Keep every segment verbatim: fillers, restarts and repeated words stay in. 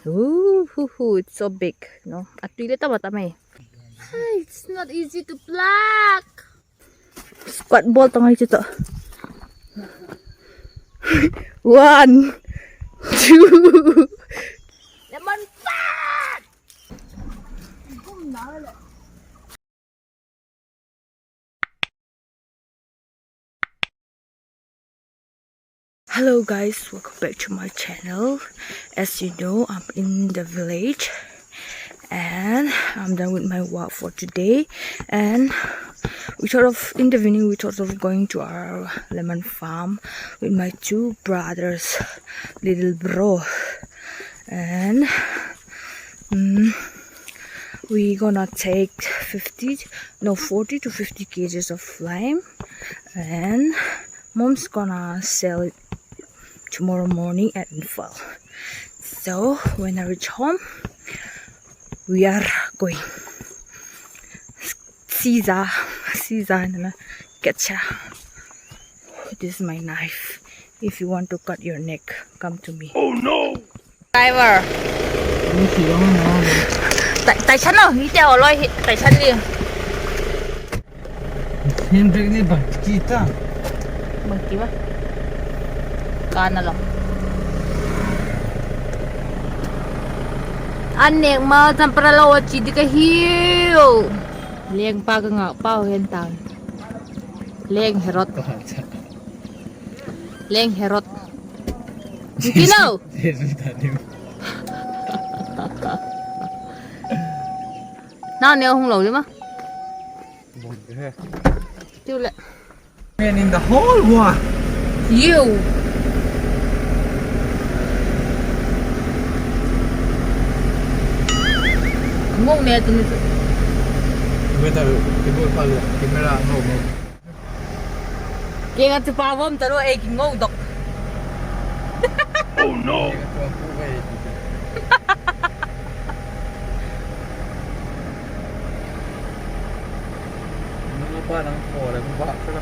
Ooh, hoo, hoo, it's so big, no? A tui le tam a tam e. It's not easy to pluck. Squat ball tang ai chu to. One, two. Lemon fat. Hello guys, welcome back to my channel. As you know, I'm in the village and I'm done with my work for today. And we thought of, in the evening, we thought of going to our lemon farm with my two brothers, little bro. And mm, we gonna take fifty, no, forty to fifty kgs of lime, and mom's gonna sell it tomorrow morning at Imphal. So when I reach home, we are going. Siza, siza na na, gotcha. This is my knife. If you want to cut your neck, come to me. Oh no! Driver. Tai, tai chan lo, hi te ho loi hi, tai chan li. Handbrake ni bang ki ta. Bang ki ba. Ka na lo. An nek ma Champara lo a chi di ka hiu. Lengpa ka ngak pau hen tang. Leng Herod. Leng Herod. Ti lo. Nau neu hung lo di ma. Tiu le. Man in the whole world. You. Ngong ne tu ni tu. Wait a, ti bol pa le, camera ngong ngong. Keng a chu pa vom ta lo ei ki ngo dok. Oh no. Nang pa nang ko le ba ka.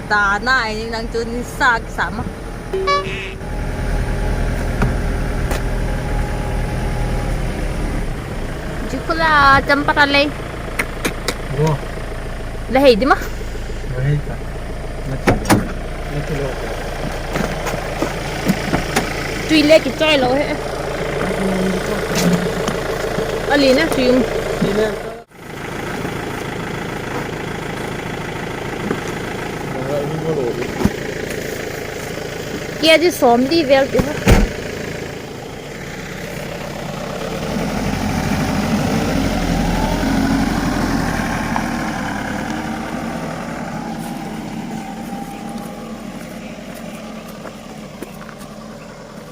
Ta na ai nang chu ni sa ki sa ma. Jukula Champara lei. Wo. La hei di ma. La hei ka. La ki, la ki lo. Tui le ki choi lo he. Ali na tui um. Kia ji som di vel ti ha.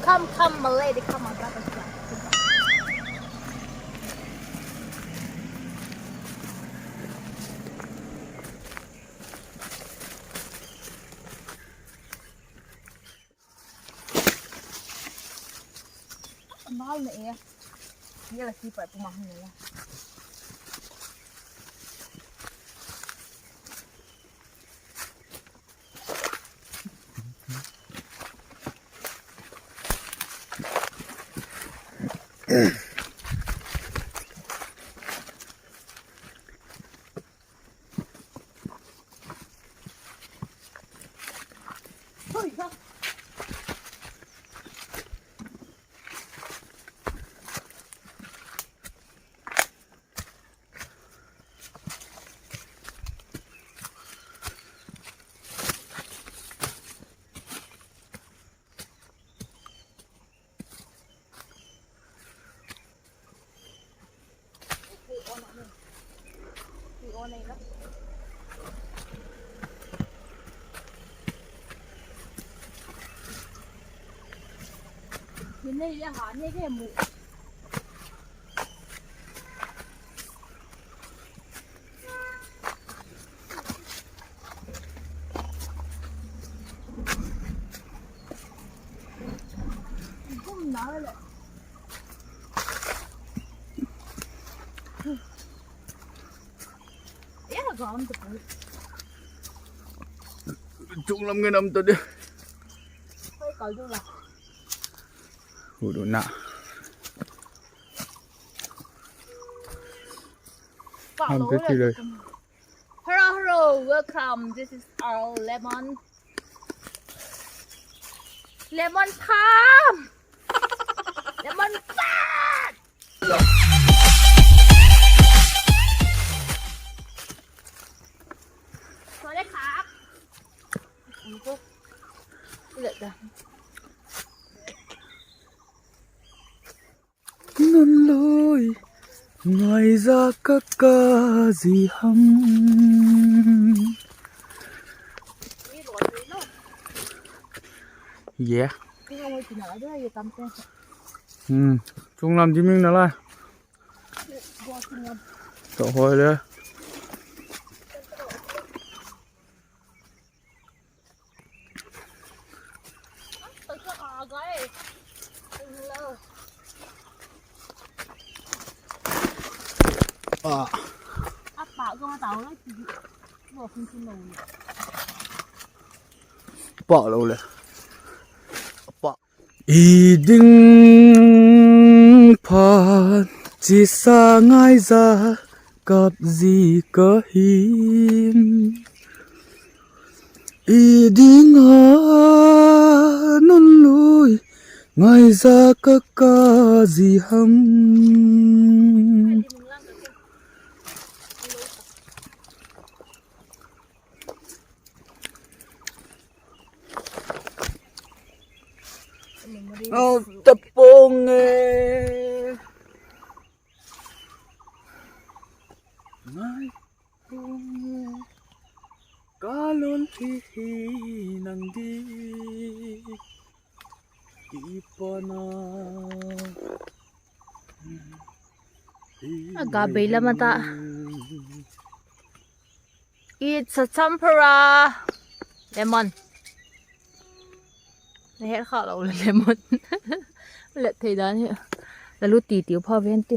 Come, come, my lady, come on, let us go. Mal na e. Ye la ki pa tu ma hung la. Chung lam ngen am ta di. Hoi kal du la. Hut u na. Ham pe ti le. Hello, hello, welcome. This is our lemon. Lemon farm. Lemon farm. สวัสดีครับ Nun lui, ngaiza ka ka zi ham. Yeah. Hmm. Chunglam diming na lai. Tawh hoi le. Pa lo le. Pa. I ding phat chisa ngaiza kap zi ka him. I ding a nun lui ngaiza ka ka zi ham. Au, tapong e. Ngai pong e. Ka lon hi hi nang di. Ki pa na. A ga bei lam a ta. It's a champara lemon. Na het kha lo le lemon. Let thei dan hi. La lu ti ti pha ven ti.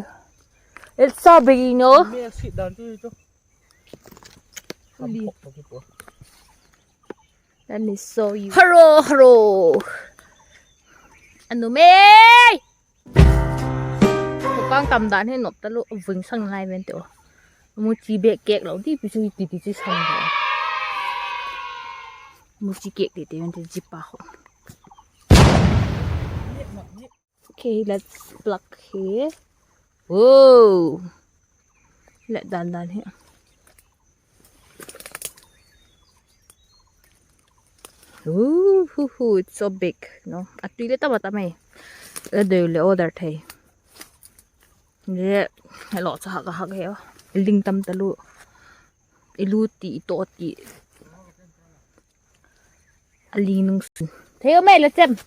It's so big, you know. Let me show you. Haro, haro. Anu me. Kang tam dan hi nop ta lu, ving sang lai ven te o. Mu chi bek kek lo di pi chu ti ti chi sang lo. Mu chi kek ti ti ven te ji pa ho. Okay, let's pluck here. Whoa. Let dan dan hi. Ooh, hoo, hoo, it's so big, no? A tui le tam a tam ei. La deu le order thei. Le, hello, cha hak a hak he. Ling tam ta lu. I lu ti, i to ti. A ling nung sun. Thei o mai la chem.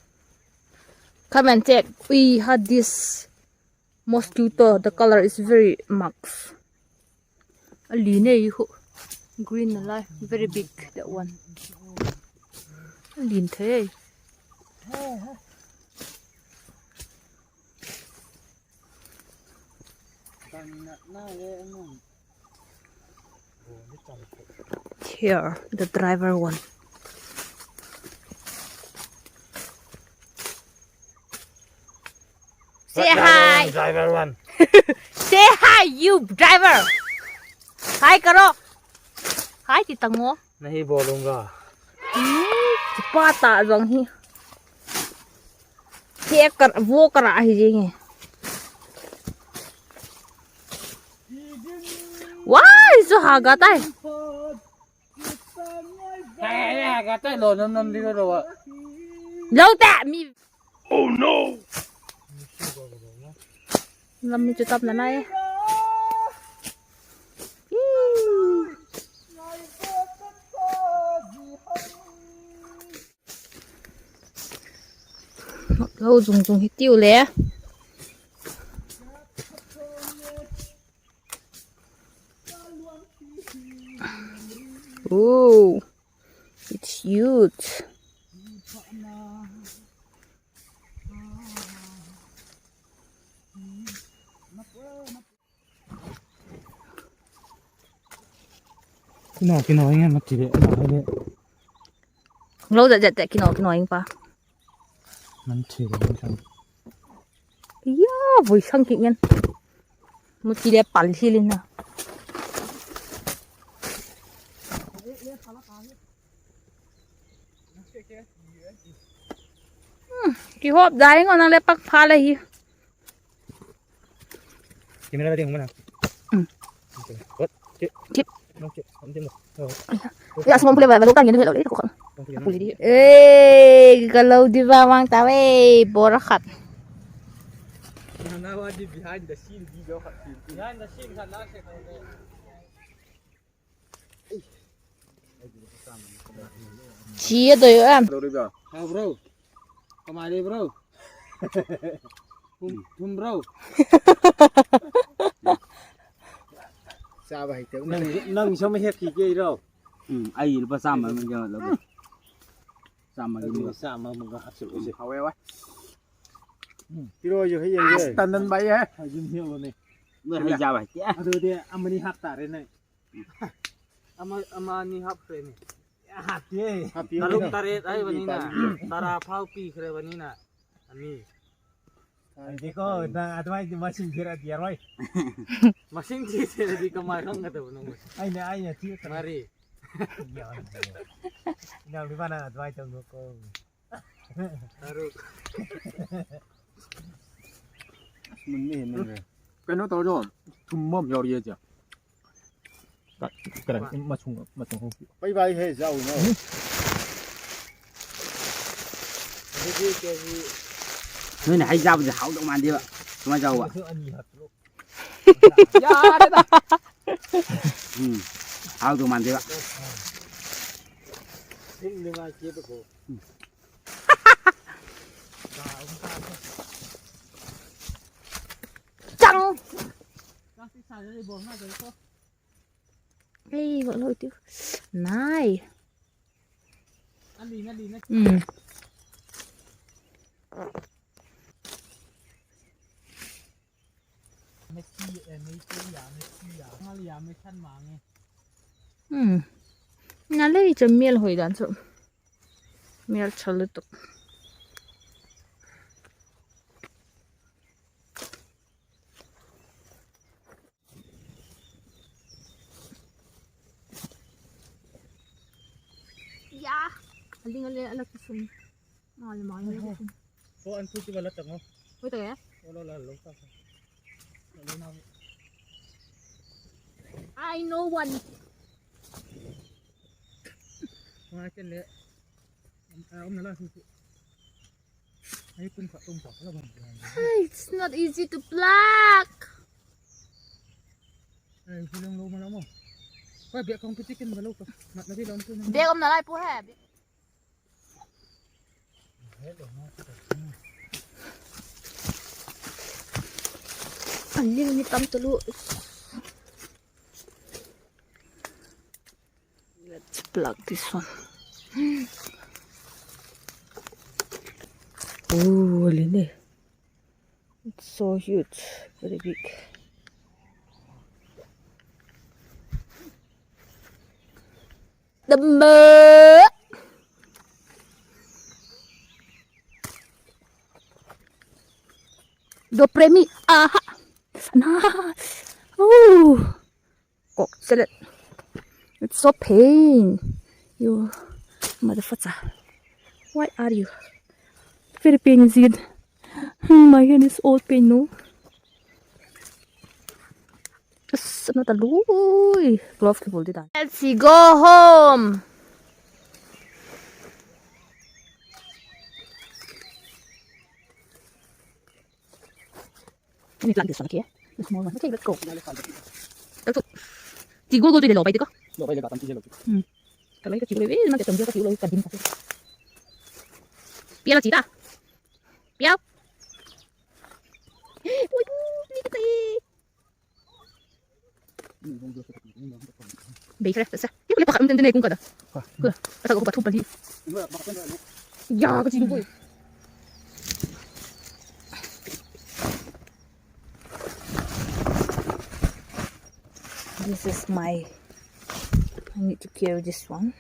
Come and check. We had this mosquito, the color is very marks. A lin ei khu. Green a lai, very big, that one. A lin thei. Here, the driver one. Say hi. Driver one. Say hi, you driver. Hi karo. Hi ti tang o. Na hi bawlung ga. Hmm, pa ta zong hi. Ke kar, vo kar a hi jing e. Wai, zo ha ga tai. Lo ta mi. Oh no! Lam mi chu tap na nai. Lo zung zung hi tiu le. Oh, it's huge. Kino, kino, ingen mati le, na le. Lo zat zat te, kino, kino, ing pa. Nan thi le, nan. Ia, vui sang kik ngen. Muti le pal hil in a. Hmm, kihop dai ngon a le pak pha le hi. Camera la ding mana. Hmm. Kip. Kip. Ya, sum pule ba, ba lo ta ngen he lo le ko. Pule di. Eh, ka lo di ba mang ta we, bora khat. Behind the scene video khat. Behind the scene khat la se ko. Chi a doi em? Hello, bro. How, bro? Kamai le, bro? Thum, thum, bro. Sa ba hi te. Nang, nang sa ma hek ki ke ro. Hmm, ai, lupa sama ma ja lo. Sama ki. Sama ma ga hap se. Hawe wa. Tiro yo he yang. Tan nan bai he. Jin hi lo ni. Ngai ja ba. Adu de amani hak ta re nai. Ama, ama ni hap kre ni. Hap e. Hap e. Taruk taret ai bani na. Tara phau pi kre bani na. Ani. Dei ko, na advai di masing kira dia roi. Masing chi se di ka mai khang ka ta bunung. Ai na, ai na, chi ka. Mari. Ina ri bana advai tang ko. Taruk. Mun ni hin nang re. Kano tau jo. Thum mom yor ye ja. Ka, ka ma chung, ma chung ho. Pai bai he zau no. Nui na hai zau ja hau dong man dia. Tuma zau a. Ya, da, da. Hmm. Hau dong man dia. Sing ni ma ki ko. Chang. Ei, va lo tiu. Nai. Hmm. Hmm. Na lei chu mial hoi dan chu. Mial chal lutuk. Ya, a ling a le a la kisum. Ko an thu ti ba la tang o. Hoi ta ya? O lo la lo ta. I know one. Ngai ken le. Am, am na la thu. It's not easy to pluck. Bag om na lai pu he. An ling ni tam talu. Let's pluck this one. Oh, lele. It's so huge, very big. The mud. Do premi. Aha. Na. Oh. Kok selet. It's so pain. You motherfucker. Why are you? Very pain is it? Hmm, my hand is all pain, no? As, ano ta lui. Glove ki bul di dan. Let's go home. Ini tlan this one, okay? The small one. Okay, let's go. Tak tu. Ti gol gol tu de lo bai de ko. Lo bai de ka tan ti lo. Hmm. Ka lai ka ti lo, eh, ma ka tam dia ka ti lo ka din ka. Pial a chi ta. Pial. Ui, ui, ni ka tai. Bei kre, sa. Yu le pakhat um ten ten ei kung ka da. Ka. Ka ta ko pathum pali. Ya, ka chin bui. This is my, I need to carry this one.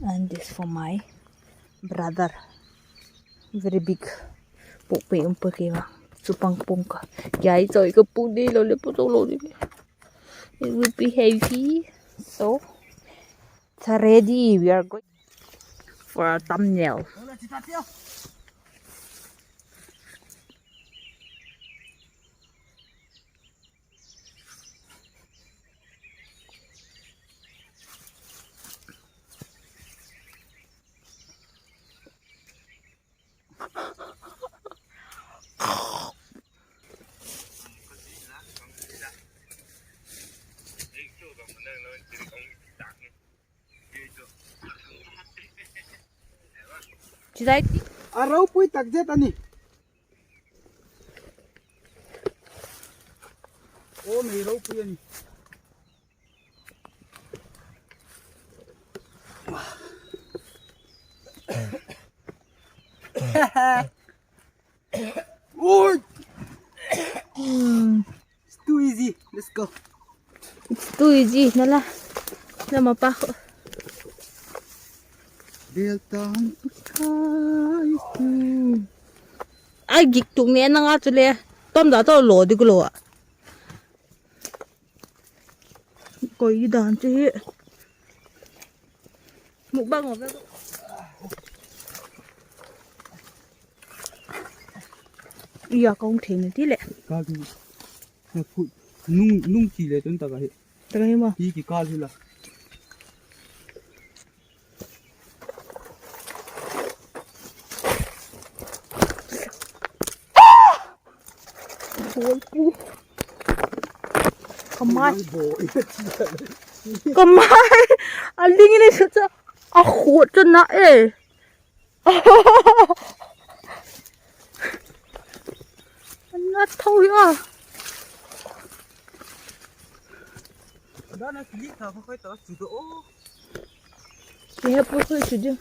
And this for my brother. Very big. Puk pe um pe ke wa. Chu pang pung ka. Kiai choi ka puk di lo le, puk lo di. It will be heavy. So, it's ready. We are going for a thumbnail. Chizai ti. A ropui tak zet a ni. Aw, mei ropui a ni. Oi! Hmm. It's too easy. Let's go. It's too easy. Nala. Nama pa kho. Bel tang. Hmm. Ai, gik tuk ne nang a chu le. Tom da to lo di ku lo a. Koi dan chu hi. Mukbang a ve. Ia kong thei na ti le. Ka du. Na khu nung, nung chi le tun ta ka hi. Ta ka hi ma. Ki ki ka du la. Bawlpu. Ka mai. Ka mai. A ling in a sa cha. A khut cha na e. A na tho ya. Dana kili ka khoi to chu do. Ke he pu khoi chu do.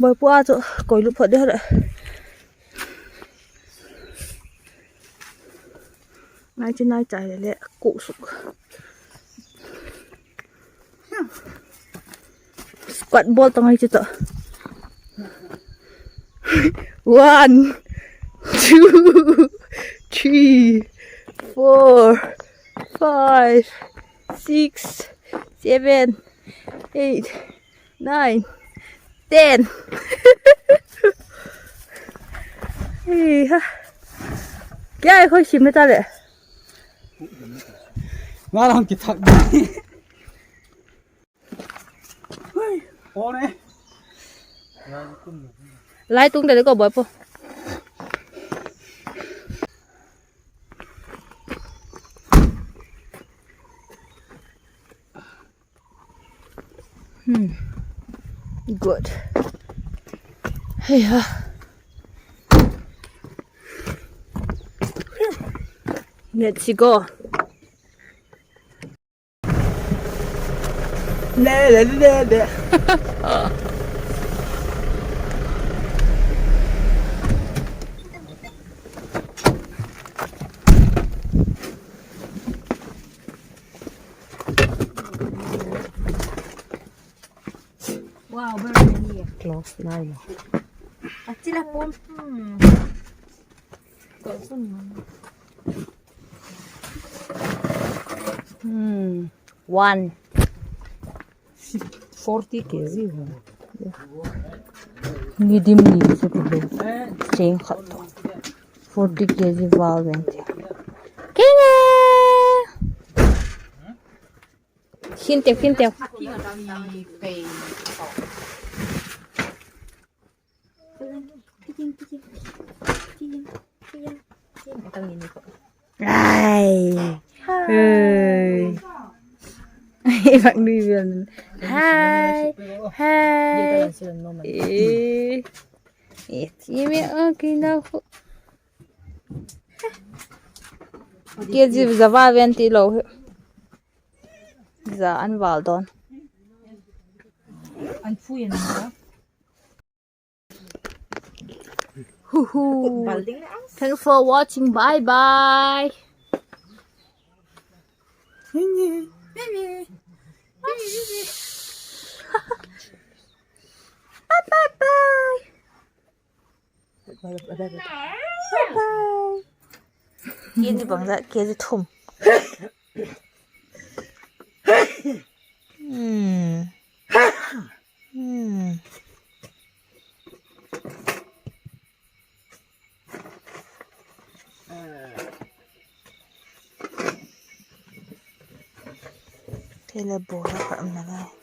Bawlpu a chu koi lup phot di hara. Ngai chi nai chai le le ku suk. Squat bawl ta ngai chi ta. One, two, three, four, five, six, seven, eight, nine, ten. Ei ha. Kya e khoi sim na ta le. Nga lam kithak di. Lai tung ta le ko boy po. Hmm. Good. Hey ha. Let's go. Wow, very near. Close nai lo. Achila pon. Hmm. Close nai. Hmm. One. Forty K G. Medium ni se ko. Cheng khat to. Forty K G val ven ti. Kenge. Khin teu, khin teu. Ai. Hi. Bak nui vel. Hi. Hi. Eh. Eh, ti me a ki na khu. K G za val ven ti lo hi. Za an val don. An phui an da. Huhu. Thanks for watching. Bye bye. Bye bye bye. Bye bye. Kg bangzat, kg thum. Hmm. Hmm. Thei le bawla kha um na lai.